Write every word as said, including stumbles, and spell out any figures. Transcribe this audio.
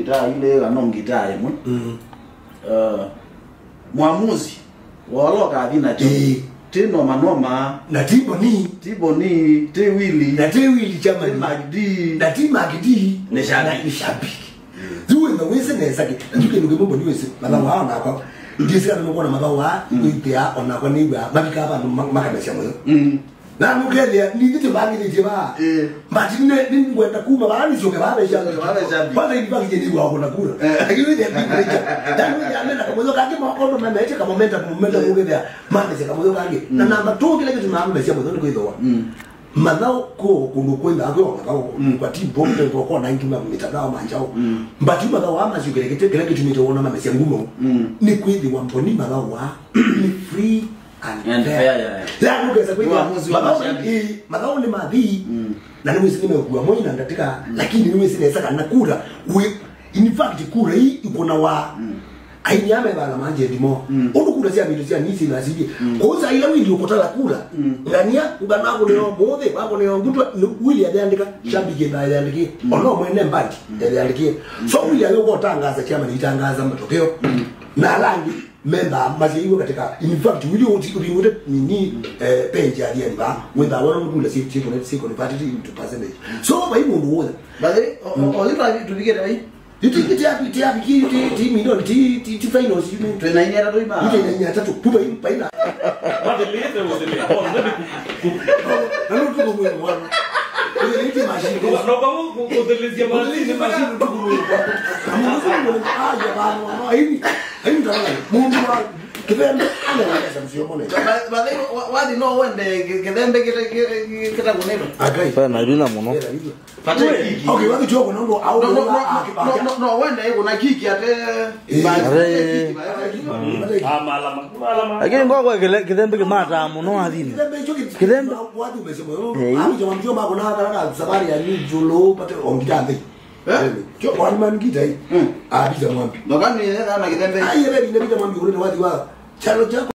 Ngitaa ilĩ kana ngitaa ĩmwe. Mm. Eh, mwamuzi, woloka athi na kyo. Ĩĩ. Ti noma noma. Na ti boni. Ti boni, ti wili. Na ti wili chama. Ti Mac D. Na ti Mac D. Ni shabiki. Na ni shabiki. Yu wĩna wĩsĩ nesa kĩ. Na yu kĩndũ kĩmwe boni wĩsĩ. Mathaũ aa nakwa. Ndĩsĩ kana nũkwona mathaũ aa, mm, wĩthĩa onakwa nĩw'a. Mavikaa vandũ ma-, makamesya mũyo. Mm. Na nũkethĩa, nĩthi tũvangĩthĩtye vaa. Eh. But nĩ, nĩngwenda kuma vaa nĩsyoke vaa ve shabiki. Vaa ve shabiki. Kwanza in fact, nĩw'a kũna kura. Eh. Lakini wĩthĩa big picture. Yaani wĩthĩa mena kamũyo kangĩ makondo mamete kamomentum, momentum, eh, ũkethĩa mamesya kamũyo kangĩ. Na, mm, namba two kĩla kĩtumaa mamesya mũyo nĩ kwĩthĩwa. Mm. Mathaũ kũ kũndũ kwĩthaa kwĩ o mathaũ, mm, kwa ti bombe kwa kwa naingi ma mitandao ma njaũ. Mm. But yu mathaũ aa masyũkĩle kĩte kĩla kĩtumĩte wona mamesya ngumo. Mm. Nĩ kwĩthĩwa mboni mathaũ aa nĩ free and, and fair. Fair, yeah, yeah. Yaani ũkesa kwĩthĩa mathaũ nĩ, mathaũ nĩ mathii. Mm. Na nĩwĩsĩ nĩmekua moi na ndatika, mm, lakini nĩwĩsĩ nesa kana kura wĩ, in fact, kura ii ikũnawa. Mm. Aini aa mevala manjeti mo. Mm. Ũndũ kura sya vindu sya nisi na sivye. Mm. Kwoou saa ila windi ũkũtala kura, mm, ngania, ngana akũneo mũthĩ, wakũneo ngutwa, nĩ wili atheandĩka, mm, shabiki na atheandĩkie. Mm. Ono mwene mbandi, mm, atheandĩkie. Mm. So wili ayũka ũtangaza chama nĩitangaza matokeo. Mm. Na ala angĩ, memba masyaiwe katika, in fact, wili ũti-, ũvingũte nini, mm, eh, page ya thiani vaa, wĩthaa wala nũkula si, si, si converted into percentage. So, vai mũndũ wothe. But, eh, o, o, mm, o, yu twavi-, tũvikĩte vai? Yu ti, ti, ti, ti, ti, ti, ti million, ti, ti, ti finals, yu ni. Twĩ na inya atatũ ima. Yu twĩ na inya atatũ. Kuma yu, paina. Wathĩlĩte, ũthĩlĩte. Oh, ndio ku-, ku-, na ndio tuko mwĩrĩ mwana. Ũthĩlĩte machine. Ndio kwa ku-, ku-, kũthĩlĩzia machine. Ũthĩlĩte machine, tuko mwĩrĩ mwana. Na mũndũ sio mwana, ah, ya bana, mwana. Aini, aini ndabana. Mũndũ wa kĩthembe, ana wesa msio mwana. Ba-, ba-, wa-, wathi no wende kĩ-, kĩthembe kĩte-, kĩ-, kĩ-, kĩtakũnĩtwe. Akai. Bana, ĩvina mũno. Ĩla ĩla. Pate kiki. Okay, wathi choko nando au. No, no, no, no, no, no, wende iko na kiki ate. Eh. Ba-, ate kiki, ba-, ate kiki. Mm. Amalama, amalama. Lakini ngoko kile kithembe kimata mũno athini. Kithembe hicho ki-, kithembe. Wathi umesema. Eh. Amu jamaa mjomba kuna hata na safari ya New Jolo pate ongita ande. Eh? Cho kwa mani kita hii. Mm. Ah, Peter Mwambi. No kani yeye na kithembe. Ai, yeye ni Peter Mwambi ule wathi wa. Chalo chako.